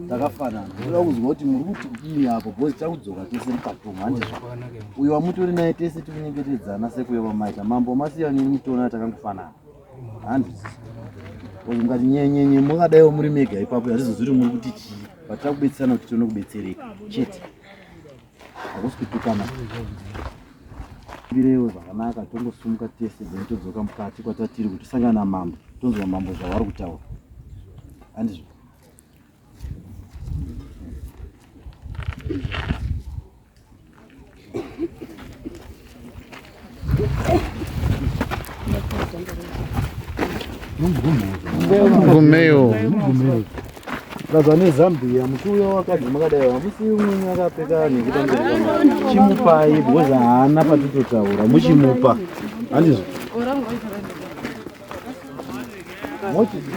Takafanana. Ndoda kuzwa kuti muri kuti kudini apo because takudzoka tese mukati umu handizvo. Uyo wamutori naye tese tikunyengetedzana sekuya kwamaita. Mambo masiya nini mutoona takangofanana. Handizvo. Because mukati nyenyenye makadaiwo muri mega ipapo hatizozwi kuti muri kuti chii. But takubetserana kuti tione kubetsereka chete. Hakusi kutukana. Birewo zvakanaka tongosumuka tese then todzoka mukati kwatatiri kuti tisangana namambo tonzwa mambo zvavari kutaura. Handizvo. Gumeyo. Kazwa neZambia muchiuya wakadzi makadai hamusi umwe akapfeka nekuda chimupai because haana patitotaura muchimupa handizvo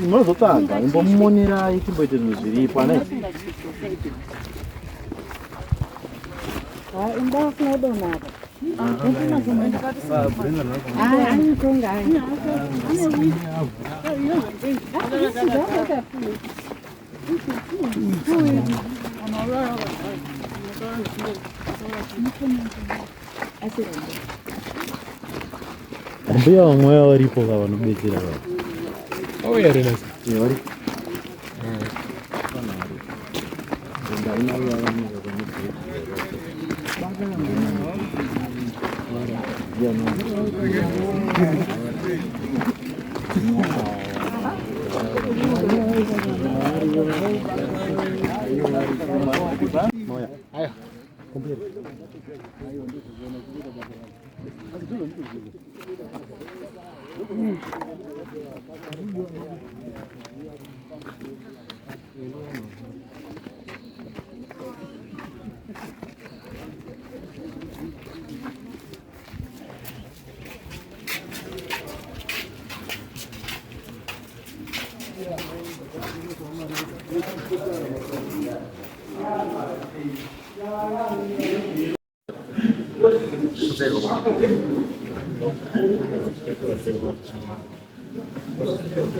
munozotsvaga imbomumonerai timboite zvinhu zviripo anai Mbuya vamwe vaya varipo ka vanobetsera va. Oh, yeah, really. Eh, varipo.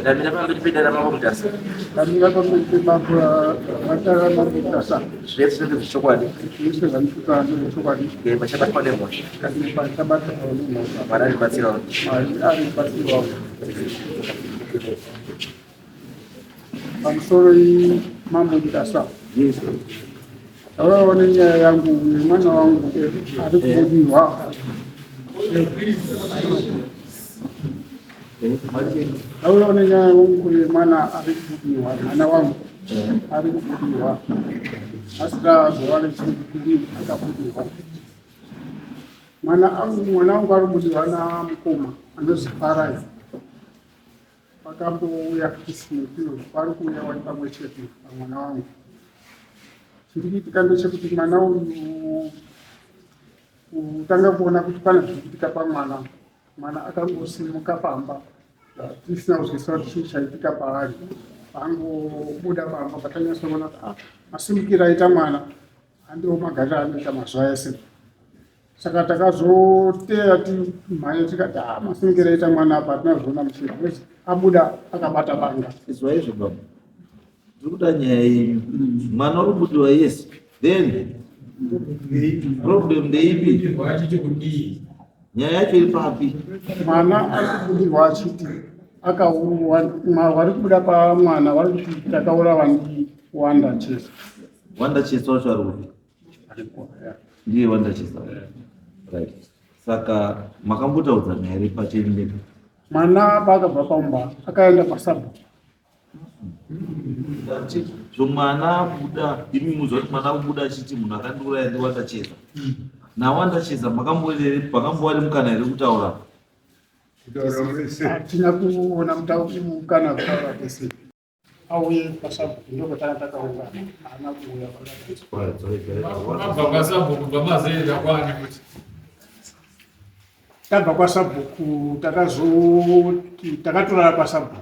Ndamira pamberi pedare ramambo Mutasa. Ndamira pamberi pemambo matare ramambo Mutasa. Zvese zvinenge zvechokwadi. Zvese zvandikuta ndezvechokwadi. Eh, pachabatwa nemhosva. Pachabatwa nemhosva. Mwari aribatsirawo. Mwari aribatsirawo. Pamusoro mambo Mutasa. Yes. Taurawo nenyaya yangu nemwana wangu ari kubudirwa. Taurawo nenyaya yangu yemwana ari kubudirwa, mwana wangu ari kubudirwa. Asina zuva rechipiri akabudirwa. Mwana wangu ari kubudirwa namukoma anozi Farai. Vakambouya kuchisimudziro vari kuuya vari pamwe chete pamwana wangu. Chiri kuitika ndechekuti mwana uyu kutanga kuona kuti pane zviri kuitika pamwana, mwana akangosimuka pamba tisina kuzwisisa kuti chii chaitika paari. Paangobuda pamba patanyatsoona kuti ah, masimukiro aita mwana handiwo magariro anoita mazuva ese. Saka takazoteya timhanye tikati ah, masimukiro aita mwana apa hatina kuzviona muchira because abuda akabata banga. Izwa izvo baba. Tiri kuda nyaya yenyu. Mwana uri kubudiwa yes. Then problem ndeipi? Nyaya yacho iri papi? Mwana ari kubudirwa achiti akaurwa vari kubuda pamwana vari kuti takaura wanda chese. Wanda chese wacho ari kupi? Ndiye wanda chese. Right. Saka makambotaudzana here pachenyu mega? Mwana paakabva pamba akaenda kwasabhuku. So mwana abuda, imi muziva kuti mwana abuda achiti munhu akandiuraya ndiWanda Cheza. NaWanda Cheza makambova nemukana here kutaura? Hatina kuona mukana kutaura tese. Auye kwasabhuku ndokwatanga takaungana, haana kuuya. Mabva kwasabhuku bva mazoenda kwani kuti? Tabva kwasabhuku takazoti takatorara kwasabhuku.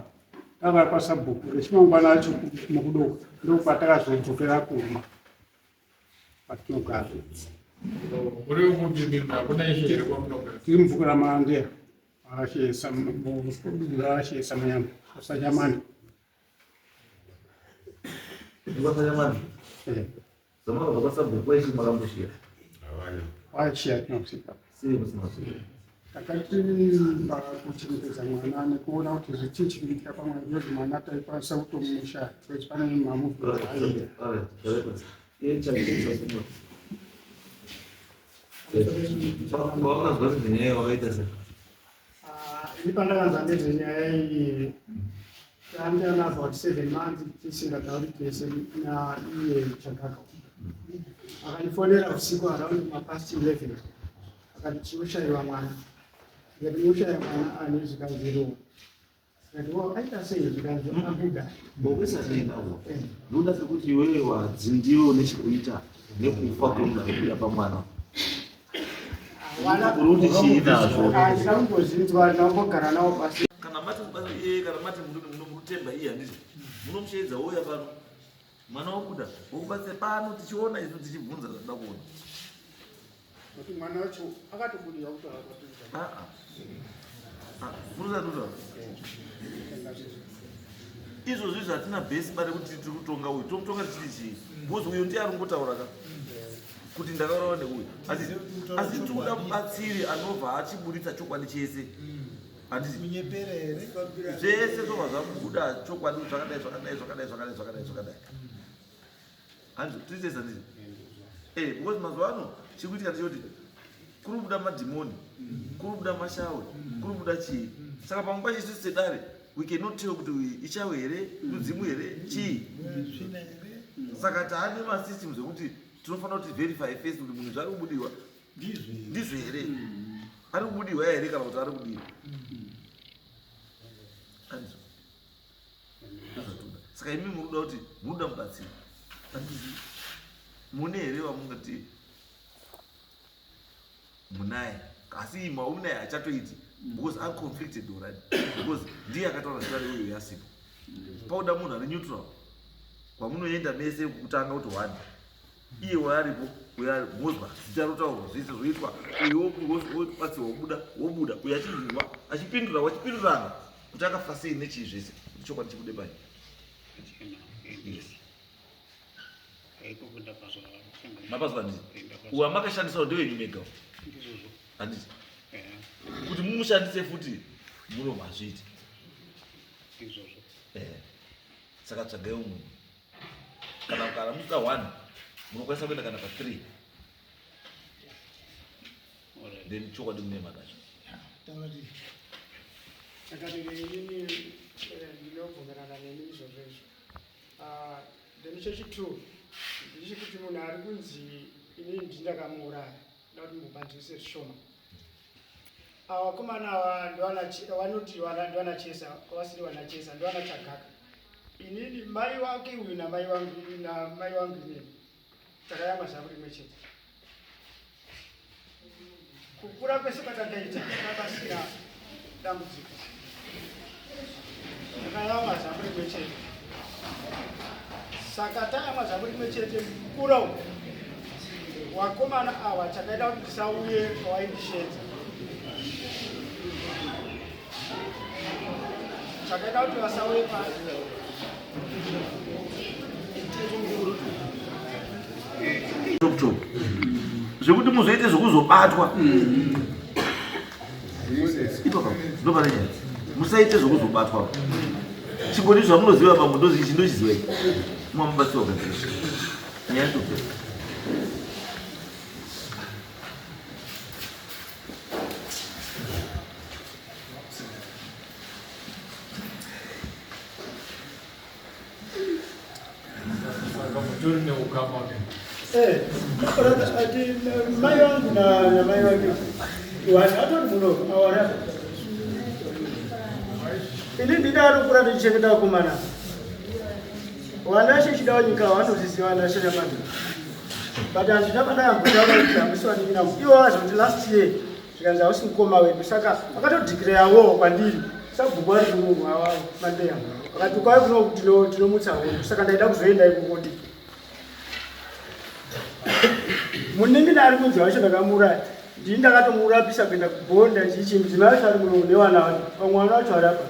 Tarara kwasabhuku rechimangwana acho mukudoka ndokwatakazodzokera kumba kwatinogara. Muri kupi mimi hakuna ishe here kwamunogara? Tiri mubhuku raMandeya Rashe Samanyama Sanyamani. Ndikafanya mani. Zamara zvakasabhuku kwaishi makamboshiya. Waishiya tinosvika. Sei musina kusvika? Takati kuchengetedza mwana nekuona kuti zvichii chiri kuitika pamwana because mwana taikwanisa kutomusha because pane mamovement aiita. Alright, alright. Iye chakachasungwa. Wakazwa kuti nyaya wakaita sei? Ini pandakanzwa nezvenyaya iyi tandana about 7 months tisingatauri tese naiye Chagaka. Akandifonera usiku around mapast 11, akati chiushayiwa mwana. Ndikati ushaya mwana ane? Zvikanzi ndikati wo aita sei? Zvikanzi abuda. Bokusanenawo. Ndoda sekuti iwewe wadzi ndiwe une chekuita nekufa kwemunhu ari kuuya pamwana. Uri kuti chii nazvo? Handina kumbozvinzwa, ndinambogara nawo pasi. Kana mati iye, kana mati munomutemba iye, handiti munomusheedza wouya pano, mwana wobuda, wokubatsira pano, tichiona isu tichibvunza zvatida kuona. Kuti mwana wacho akatobudira kutaura kwatiri. Ah, ah. Ah, munoziva izvozvi zvatina bhesi bare kuti tiri kutonga uyu, tomutonga tichiti chii? Because uyu ndiye ari kungotaura ka kuti ndakaurawa neuyu, asi tikuda mubatsiri anobva achiburitsa chokwadi chese, handiti? Munyepera here? Zvese zvobva zvabuda chokwadi, zvakadai, zvakadai, zvakadai, zvakadai, zvakadai, zvakadai, handiti? Tiri handiti? Because mazuva ano chiri kuitika ndechekuti kuri kubuda madhimoni, kuri kubuda mashawe, kuri kubuda chii. Saka pamwe pacho isusu sedare we cannot tell kuti uyu ichawe here, mudzimu here, chii. Tsvina here? Saka taane masystems ekuti tinofanira kuti verify first kuti munhu zvari kubudiwa Ndizvo here? Ndizvo here, ari kubudiwa here kana kuti ari kudiwa? Andizvo ndozvatoda. Saka imi muri kuda kuti muri kuda mubatsiri, handizi mune here vamungati munaye? Asi ima unaye hachatoiti because ari conflicted already, because ndiye akataura zita reuyo yasipo. Pauda munhu ari neutral kwamunoenda mese kutanga kuti one iye waaripo, uyo mozwa zita rotaurwa, zvese zvoitwa, uyu wobatsirwa, wobuda, wobuda, uyu achinzwa, achipindura, wachipindurana kuti akafa sei nechii, zvese kuti chokwadi chibude pai. Yes, mapazwa, handiti? Uyu amakashandisawo ndewenyu mega, handiti? Kuti mumushandise futi munobva hazviiti. Saka tsvagai umwe. Kana musika one munokwanisa kuenda kana pa3, then chokwadi mune makacho. Akati inini ndinobvumirana nemi izvozvo izvo. Then chechi2 ndechekuti munhu ari kunzi inini ndindakamuuraya, nda kuti mubanzwise zvishoma. Ava vakomana ava vanoti ndiwana Chesa, vasiri wana Chesa, ndiwana Chagaka. Inini mai wake uyu namai wangu inini takayamwa zamu rimwe chete. Kukura kwese kwatakaita takasina dambudziko, takayamwa zamu rimwe chete. Saka tayamwa zamu rimwe chete kukura uku, wakomana ava chakaita kuti ndisauye pawaindishedza, chakaita kuti vasauye pa Chop chop zvekuti muzoite zvekuzobatwa ipapo ndopane nyaya. Musaite zvekuzobatwa. Chingoni zvamunoziva bambo ndozichi ndochiziva mwamubatsiwa kugadzirisa nyaya topera. Saka mutori neukama ke? Brother, ati mai vangu namai vake vanhu vatori muno awara. Ini ndidaro kura ndichichengeta vakomana. Vana chichida nyika vanozviziva vana shanyamani, but handina pandakambotanga kuti hamusi vanin'ina. Ivo vazoti last year zvikanzi hausi mukoma wedu, saka vakatodeclarewo kwandiri sabhuku vari kuno mandeya, vakati kwai kuno tinomutsa hondo, saka ndaida kuzoenda ikoko. Ndi munin'ina ari kunzi wacho ndakamuuraya, ndini ndakatomurapisa kuenda kubhonda chichi. Mudzimai wacho ari muno nevana vacho, vamwe vana vacho vari apa.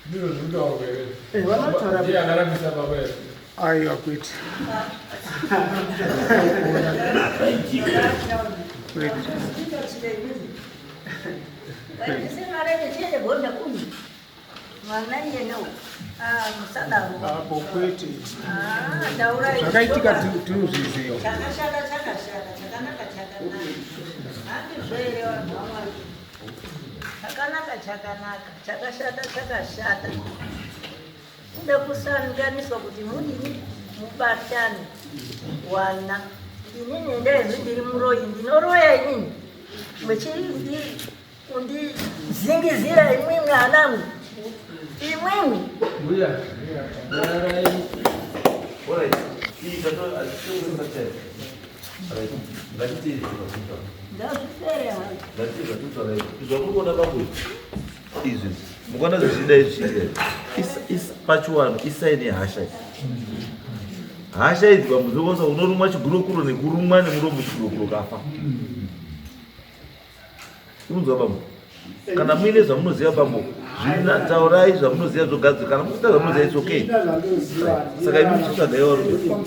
Ndizvo zvinotaurwa here? Vana vacho vari apa. Ndiye akarapisa baba here? Aiwa, kwete. Kwete. Apo kwete. Zvakaitika tinozviziva. Chakashata chakashata, chakanaka chakanaka. Handizvo here vanhu vaMwari? Chakanaka chakanaka, chakashata chakashata. Kuda kusanganiswa kuti mudini mubatane wana. Inini ndezvi ndiri muroyi, ndinoroya inini. Muchindi kundizingizira imwimwi anangu. Imwimwi. Mbuya, nyararai. Alright. Iyi tato hatisi Alright. Ngatiteedze zvatinotaura. Ngazvipere hazvo. Ngatiteedze zvatinotaura izvi. Izvi zvamuri kuona pangu izvi. Izvi. Mukaona zvichida izvi zvichida. Isa pachiwano isai nehasha idzi. Hasha idzi pamuzokwanisa unorumwa chigurokuro nekurumwa nemuromo chigurokuro kafa. Unonzwa bambo? Kana muine zvamunoziva bambo, zvina taurai zvamunoziva zvogadzira. Kana musina zvamunoziva it's okay. Saka imi muchitsvaga iwo rume.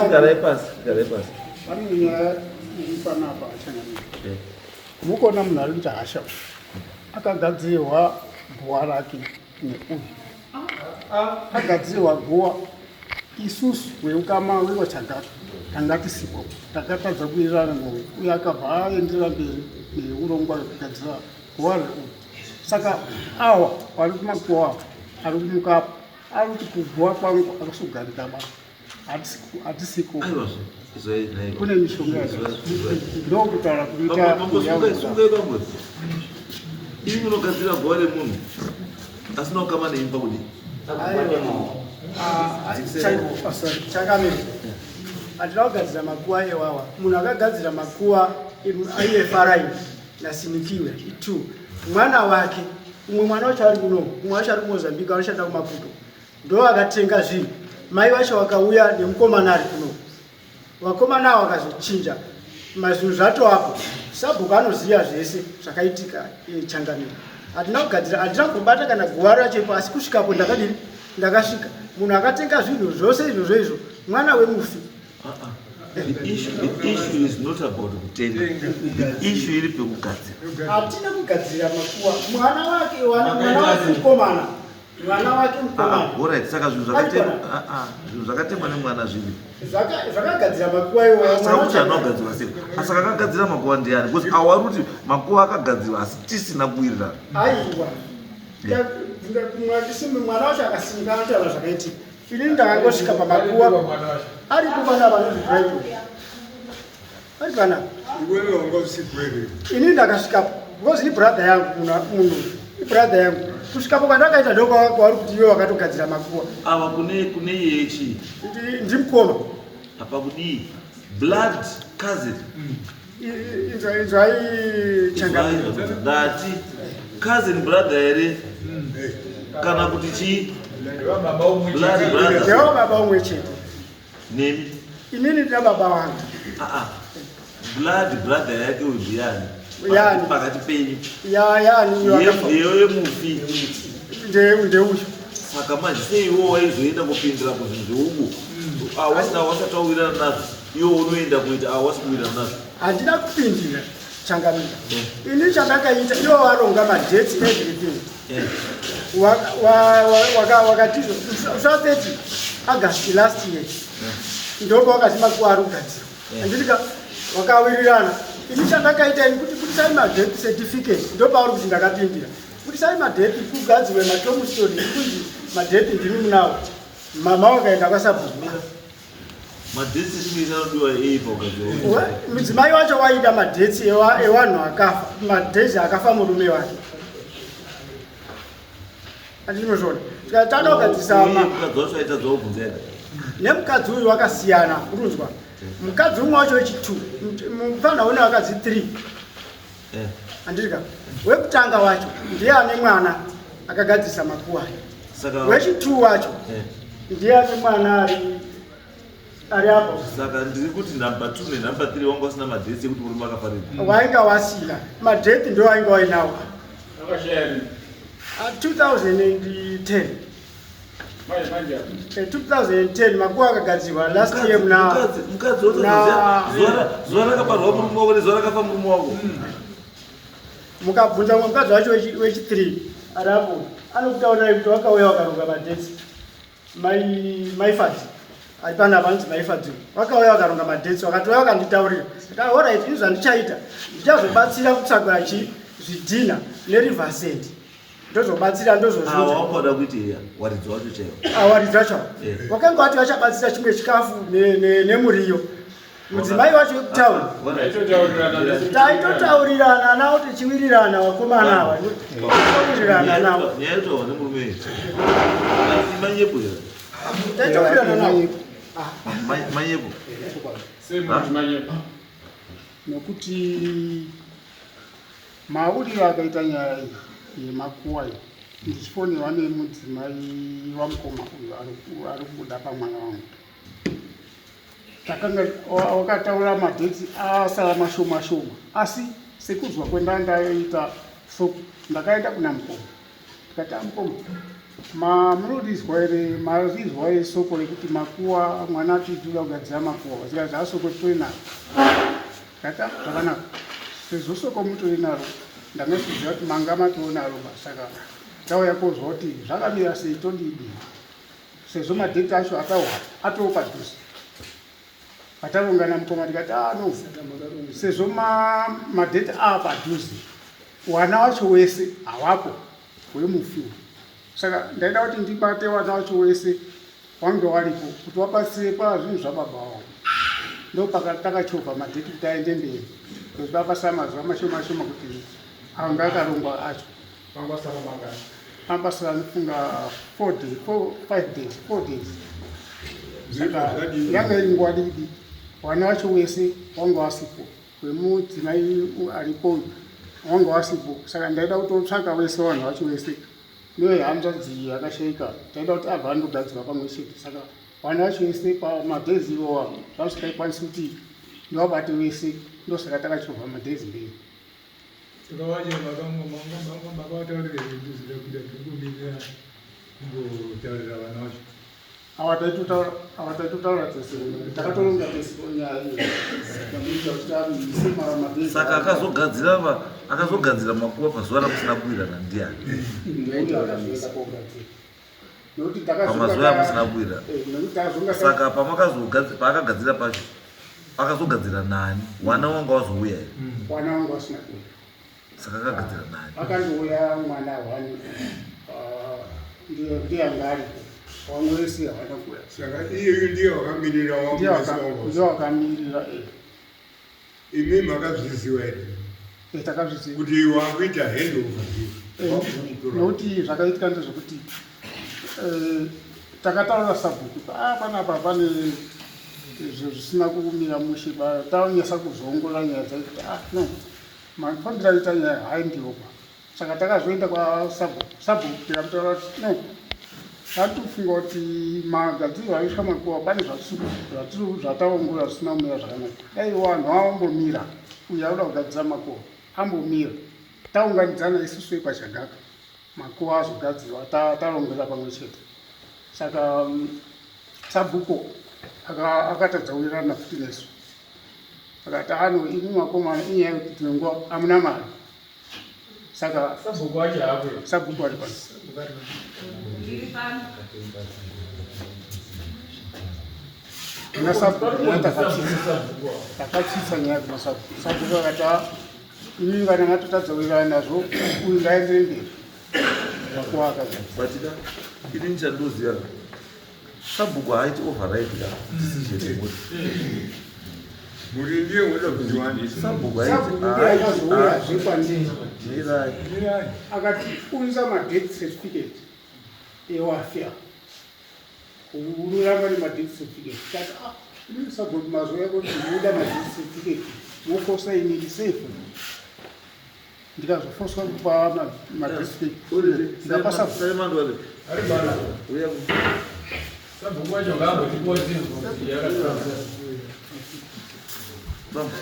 Chigarai pasi, chigarai pasi. Pane nyaya iri panapa achangamira. Mukuona munhu ari kuita hasha uyu. Akagadzirwa guwa rake neuyu. Agadzirwa guwa isusu veukama wekwachagaka tanga tisipo takatadza kuwirirana neuyu uyo akabva aendera mberi neurongwa hwekugadzira guwa reuyu saka awa vari kumakuwa ari kumuka apo ari kuti kuguwa kwangu akusi kugarika ba hatisiko kune mishonga ndokutaura kuita imi munogadzira guva remunhu asina kukama neimba kudii? Chakamira hatina kugadzira makuwa ewawa. Munhu akagadzira makuwa aifri nasinikiwe two mwana wake, umwe mwana wacho ari kuno, umwe wacho ari kuMozambique anoshanda kuMaputo, ndo akatenga zvinhu. Mai vacho vakauya nemukomana ari kuno, vakomana avo vakazochinja mazvinhu zvatoapo. Sabhuku anoziva zvese zvakaitika. Changamira, hatina kugadzira, handina kumbobata kana guva racho ipo, asi kusvikapo ndakadini, ndakasvika. Munhu akatenga zvinhu zvose izvozvo izvo mwana wemufi. The issue is not about kutenga. The issue iri pekugadzira. Hatina kugadzira makuwa. Mwana wake, mwana wake mukomana, mwana wake mukomana. Alright, saka zvinhu zvakatemwa nemwana zvivi Zvakagadzira makuwa iwayo. Saka kuti anogadzirwa sei? Saka akagadzira makuva ndiani? Because awari kuti makuva akagadzirwa asi tisina kuwirirana. Aiwa, mwana wacho akasimuka anotaura zvakaitika. Inini ndakangosvika pamakuwa aripo pana vanozvidrive ari panapa. Iwewe wanga usipo here? Inini ndakasvikapo because ibrother yangu, munhu ibrother yangu. Kusvikapo kwandakaita ndokwavari kuti iwe wakatogadzira makuwa. Ava kune yechi Ndimukoma. Apa kudii? Blood cousin? Inzwai, changamira. Ndati cousin brother here kana kuti chii? Blood brother? Ndewa baba umwe chete. Nemi? Inini ndina baba vangu. Ah, blood brother yake uyu ndiyani? Yani. Pakati penyu. Ya, yani uyo akafa. Ndiyo yemufi. Ndeuyu. Saka manje sei iwo waizoenda kupindira kuzvinhu zveubu wasina wasati wawirirana nazvo? Iwo unoenda kuita awasi kuwirirana nazvo. Handina kupindira, changamira. Ini chandakaita, iwo waronga madates, everything. Wakati sa 30 August last year ndoko wakati makuva ari kugadzirwa, handitika? Wakawirirana. Ini chandakaita ini kuti budisai madeath certificate, ndopauri kuti ndakapindira. Budisai madeath kugadzirwe matombstone, kunzi madeath ndimi munawo. Mama wakaenda kwasabhuku. Madeath certificate anodiwa ei pakugadzirwa? Mudzimai wacho waida madates evanhu akafa, madates akafa murume wake, andinozvona. Tikatanga kugadzisa Uye mukadzi wacho aita zvakubvunza ega? Nemukadzi uyu wakasiyana, urunzwa? Mukadzi umwe wacho wechi2, mufana une vakadzi 3, handirika? Wekutanga wacho ndiye ane mwana akagadzirisa makuwa ayo. Saka Wechi2 wacho ndiye ane mwana ari apo. Saka ndiri kuti number 2 nenumber 3 wanga usina madates ekuti murume akafarira? Wainga wasina madeath, ndo wainga wainawo. 2010. 2010 makuva akagadzirwa last year muna mukadzi zuva rakabarwa murume wako nezuva rakafa murume wako. Mukabvunza mumwe mukadzi wacho wechi3 arapo, anokutaurirai kuti wakauya wakaronga madates. Maifadzi ari panapa, anonzi Maifadzi, vakauya vakaronga madates, vakatouya vakanditaurira. Alright, ini zvandichaita, ndichazobatsira kutsvaga chi zvidhina neriver sand, ndozobatsira. Ndozozviwakoda kuita iya waridzi wacho chaiwo? Awaridzi wacho wakanga vati vachabatsira chimwe chikafu nemuriyo. Mudzimai wacho wekutaura, taitotaurirana nawo, tichiwirirana, vakomana ava towirirana navo. Nyaya yotaurwa nemurume iyi manyepo here? Taitowirirana navo. Manyepo. Nokuti mauriro akaita nyaya iyi yemakuwa iyi, ndichifonerwa nemudzimai wamukoma uyu ari kubuda pamwana wangu, takanga wakataura madates asara mashoma shoma. Asi sekuzwa kwendandaita so, ndakaenda kuna mukoma, ndikati, "Amukoma, munorizwa here, marizwa here soko rekuti makuwa mwana atitoda kugadzira makuwa?" Zikati, "Asoko titori naro." Ndikati, "Ah, zvakanaka, sezvo soko mutori naro, ndangasiziva kuti manga mationaro ba. Saka tauya kozwa kuti zvakamira sei, todidi, sezvo madates acho atauwa atoo padhuze." Patarongana mukoma, tikati, "Ah, no, sezvo madates aa padhuze, wana wacho wese hawapo wemufi, saka ndaida kuti ndibate wana wacho wese wange waripo kuti wabatsire pazvinhu zvababa wavo." Ndopakatakachovha madates kuti aende mberi, because papasara mazuva mashoma shoma kuti anga akarongwa acho. Apasara anofunga 4 days, 4, 5 days, 4 days. Saka yanga iri nguva diki, wana wacho wese wanga wasipo, wemudzimai aripo wanga wasipo. Saka ndaida kutotsvaka wese, vanhu vacho wese, nehanzvadzi yakashaika, taida kuti abva andogadzirwa pamwe chete. Saka vana vacho vese pamadays ivowa zvazvikaikwanisi kuti ndivabate wese, ndosaka takachovha madays mberi. Saka wacho makavataurira kuti kuita kungomirira kungotaurira vana vacho? Awa taitotaura tese, takatoronga tese nyaya iyo kuti amise madays. Saka akazogadzira makuva pazuva ramusina kuwirana ndiani? Nokuti Pamazuva amusina kuwirana. Nekuti takazonga Saka paakagadzira pacho, akazogadzira nani? Wana wanga wazouya here? Wana wangu wasina kuuya. Saka akagadzira nani? Akandouya mwana one, ndiye anga aripo, wamwe wese havana kuuya. Saka iyeyu ndiye wakamirira Ndiye wamwese wanga? Ndiye wakamirira. Imi makazviziva here? Takazviziva. Kuti wakuita handover? Nokuti zvakaitika ndezvekuti takataura sabhuku, "Ah, panapa pane zvinhu zvisina kumira mushe." Tanyasa kuzoongorora nyaya dzacho kuti, "Ah, no, mafambiro aita nyaya haindiwopa." Saka takazoenda kwasabhuku, sabhuku tikamutaura kuti, "No, tatofunga kuti magadziriro aiswa makuva pane zvataongorora zvisina kumira zvakanaka. Dai vanhu vambomira, uyo auda kugadzira makuva ambomira, taunganidzana isusu vekwachagaka, makuva azogadzirwa tarongera pamwe chete." Saka sabhuku akatadza kuwirirana futi nesu, akati, "Ano imi makomana, inyaya yekuti dzimwe nguva hamuna mari." Saka Sabhuku wacho hapo? Sabhuku ari pano. Ndiri pano. Kuna sabhuku nyaya takatsitsa nyaya kuna sabhuku. Sabhuku akati, "Ah, imi kana matotadza kuwirirana nazvo, uyu ngaendere mberi." Makuva akagadzirwa. Batika ini nichandoziva, sabhuku haaiti override ka decision yekuti Muri ndiye woda kuti wani? Sabhuku Sabhuku ndiye akazouyazve kwandiri. Mirai. Akati, "Unza madeath certificate ewafia, unoramba nemadeath certificate." Tati, "Ah, imi sabhuku, mazuva ekuti muda madeath certificate mofosa inini sefu." Ndikazofoswa kupa madeath certificate, ndikapa sabhuku. Saimandwale. Ari pano. Uya. Sabhuku wacho ngaambotipiwa zinzwa kuti yakatanga. Bamba.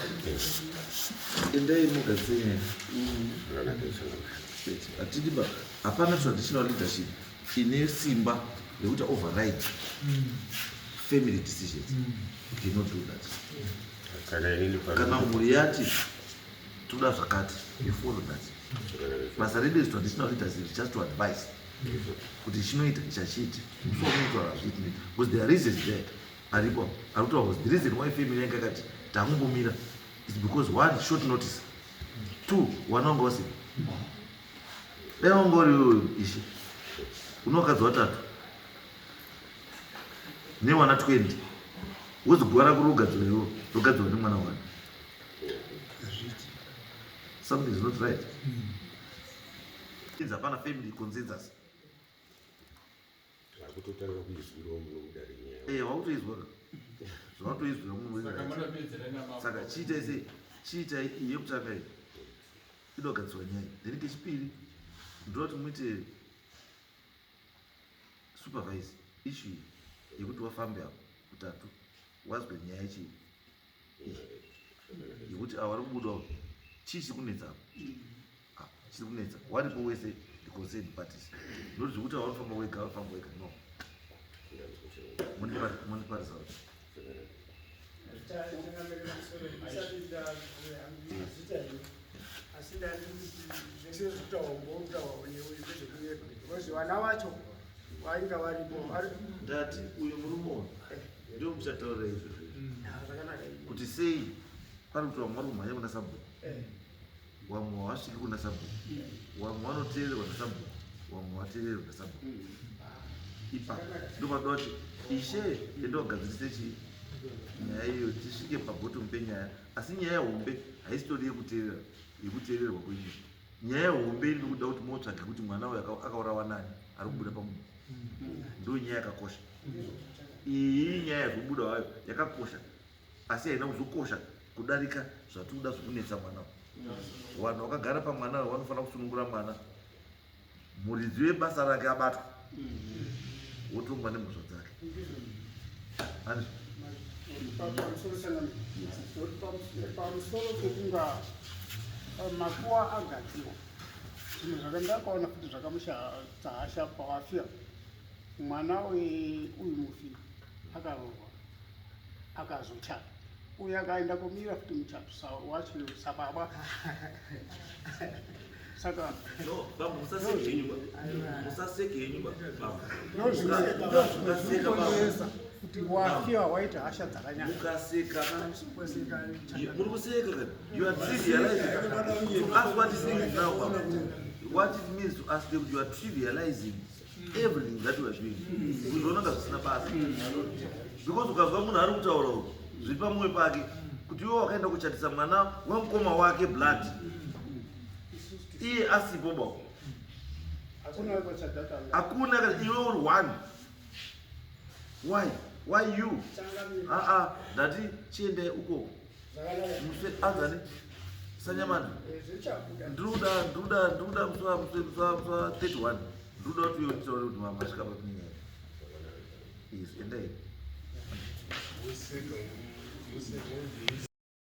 Endai mugadzire nyaya. Hatidi ba, hapana traditional leadership ine simba. yekuti override family decisions. You cannot do that. Kana mhuri yati toda zvakati, you follow that. Basa redu as traditional leaders is just to advise kuti chinoita chachiiti so unotaura hazviiti, because there are reasons there aripo ari kutaura, because the reason why family yange akati takumbomira is because, one, short notice; two, wana wanga wasina. Dai wanga uri ishe, une vakadzi vatatu newana 20, woziguva rako rogadzirwa iwo, rogadzirwa nemwana wani, something is not right. Hapana family consensus. Akutotanga kuizwirawo muno mudare nyaya. Eh, wakutoizwa zvawatoizwira muno. Saka munopedzera namambo. Saka chiitai sei? Chiitai iyi yekutanga iyi inogadzirwa nyaya, then kechipiri ndoda kuti muite supervise issue iyi yekuti wafambe apo kutatu, wazwe nyaya yechii iyi yekuti ava vari kubudawo, chii chiri kunetsa apo? Ah, chiri kunetsa waripo wese, the concerned parties, not zvekuti ava vanofamba wega, vanofamba wega, no. Mundipa result. Asi ndandikuti zvese zvekutaura newe ndezvekunyepa, because vana vacho vainga varipo. Ndati uyu murume uyu ndio muchataurira izvozvo Zvakanaka. kuti sei pari kuti vamwe vari kumhanya kuna sabhuku, vamwe havasviki kuna sabhuku, vamwe vanoteererwa nasabhuku, vamwe vateererwa nasabhuku. Ipapo ndopanoda kuti ishe enda kugadzirise chii nyaya iyo, tisvike pabottom penyaya. Asi nyaya hombe haisitori yekuteerera, yekuteererwa kwenyu. Nyaya hombe iri kuda kuti motsvage kuti mwana uyu akaurawa nani, ari kubuda pamunhu, ndo nyaya yakakosha iyi. Nyaya yekubuda wayo yakakosha, asi haina kuzokosha kudarika zvatikuda zvekunetsa mwana uyu. Vanhu vakagara pamwana uyu vanofanira kusunungura mwana, muridzi webasa rake abatwa, wotongwa nemhosva dzake. Handizvo? Pamusoro changamire, pamusoro pekunga makuwa agadzirwa, zvinhu zvakandakaona futi zvakamushatsa hasha, pawafia mwana uyu mufi akaroorwa, akazochata, uyu akaenda kumira futi muchato wacho sababa, saka No, bambo, musaseke henyu ba, musaseke henyu ba, bambo. Ndozvimwe zvinokonzeresa kuti wafiwa waita hasha dzakanyanya. Mukaseka, muri kuseka kana you are trivializing to us what is means now, baba. What it means to us, that you are trivializing everything that we are doing, kuzviona zvisina basa, because ukazwa munhu ari kutaura uku zviri pamwoyo pake kuti iwe wakaenda kuchatisa mwana wemukoma wake blood, iye asipo ba. Hakuna kwachadhata. Hakuna iwe uri one. Why you? Aa, ndati chiendai ukoko muswe anzani sanyamani. Ndinoda, ndinoda, ndinoda musi wa 31, ndinoda kuti uye nditaure kuti masvika papi nenyaya. Yes, endai. Museka, museka.